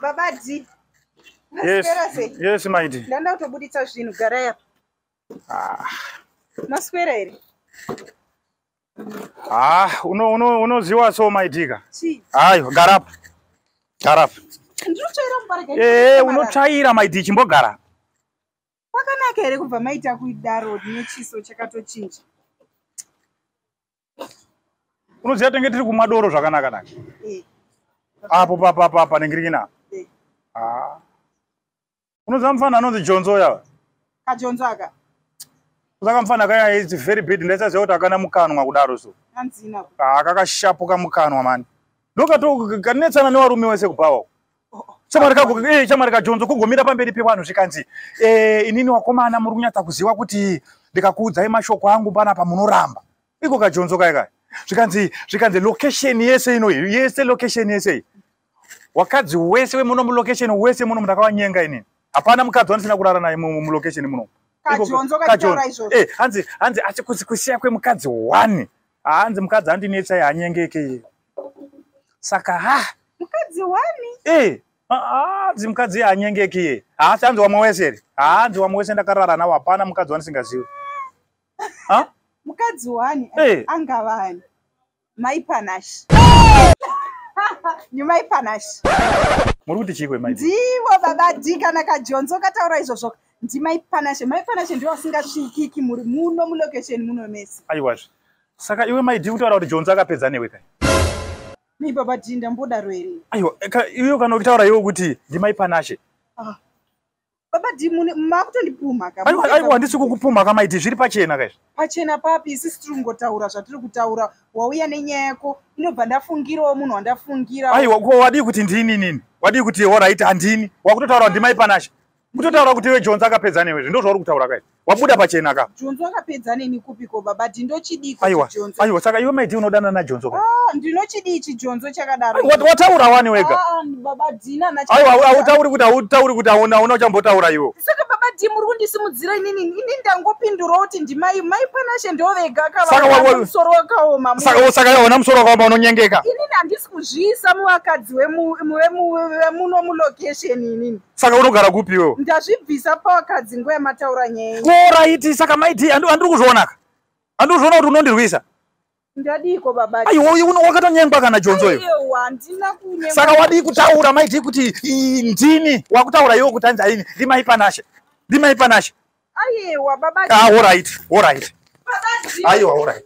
Baba D. Yes. Maswera sei? Yes, Mai D. Ndanda kutobuditsa zvinhu garai apa. Ah. Maswera here? Ah, unoziwa so Mai D ka. Chii? Ayo, gara apa. Gara apa. Ndinotsvaira mumba rega. Eh, unotsvaira Mai D, chimbogara. Kwakanaka here kubva maita kudaro nechiso chakatochinja? Unoziva tenge tiri kumwa doro zvakanaka naka. Eh. Apo papa papa nengirikina. Eh. Ah. Unoziva mufana anonzi Jonzo ya. Kajonzo aka. Saka mufana kaya is very bad ndaisaziva kuti akana mukanwa kudaro so. Hanzina. Ah, kakashapuka mukanwa mani. Ndokato kanetsana nevarume wese kubhawa. Oh, oh. Chamari kako chamari kajonzo kugomira pamberi pevanhu zvikanzi inini wakomana muri kunyatsa kuziva kuti ndikakuudzai mashoko angu panapa munoramba. Iko kajonzo kai kai. Zvikanzi location yese ino yese location yese. Wakadzi wese wemuno mulocation wese muno ndakawanyenga inini. Hapana mukadzi wandisina kurara naye mulocation muno. Kajonzo kachitaura izvozvo. Hanzi asi kusiya kwemukadzi 1. Hanzi mukadzi andinetsai hanyengeke. Saka ha mukadzi 1? Hanzi mukadzi hanyengeki iye. Haasi hanzi wamwe wese here? Hanzi wamwe wese ndakarara nawo hapana mukadzi wandisingazivi. Ha? Mukadzi 1 angava ani? Mai Panache. Ni Mai Panache. Muri kuti chii kwemai? Ndivo baba D kana kajonzo kataura izvozvo. Ndimai Panache. Mai Panache ndivo vasingasvikiki muri muno mulocation muno mese. Aiwazve. Saka iwe Mai D kutaura kuti Jonzo akapedza newe kai? Ni baba D ndambodaro here? Aiwa, iwe kana ukitaura iwe kuti ndimai Panache. Ah. Baba D makutondipumha ka. Aiwa, handisi kukupumha ka Mai D, zviri pachena kaizvi. Pachena papi? Isisi tiri kungotaura zvatiri kutaura. Wauya nenyaya yako, inobva ndafungirawo munhu wandafungira. Aiwa, ko wadii kuti ndini nini? Wadii kuti alright handini? Wakutotaura kuti ndimai Panache. Kutotaura kuti iwe Jonzo akapedza newe, ndizvo zvauri kutaura kai. Wabuda pachena ka. Jonzo akapedza neni kupiko baba D ndochidii Aiwa, Jonzo? Aiwa, saka iwe Mai D unodana naJonzo ka. Ah, ndinochidii chijonzo chakadaro? Wataura wani wega. Ah, baba D nana. Aiwa, hautauri kuti hauna uchambotaura iwe. Saka baba D muri kundisimudzira inini, inini ndangopindura kuti ndimai Mai Panache ndo vega ka. Saka musoro wakaoma. Saka iwe musoro wakaoma unonyengeka. Inini handisi kuzviisa muvakadzi wemuno mulocation inini. Saka unogara kupi iwe? Ndazvibvisa pavakadzi nguva yamataura nyaya. Alright, saka Mai D andiri kuzviona ka. Andiri kuzviona kuti unondirwisa. Ndadiko baba D. Aiwa, wakatonyengwa kana Jonzo iwe. Aiwa, handina kunyengwa. Saka wadii kutaura Mai D kuti ndini wakutaura iwe kuti hanzi aini ndimai Panache. Ndimai Panache. Aiwa baba D. Ah, alright, alright. Baba D. Aiwa, alright.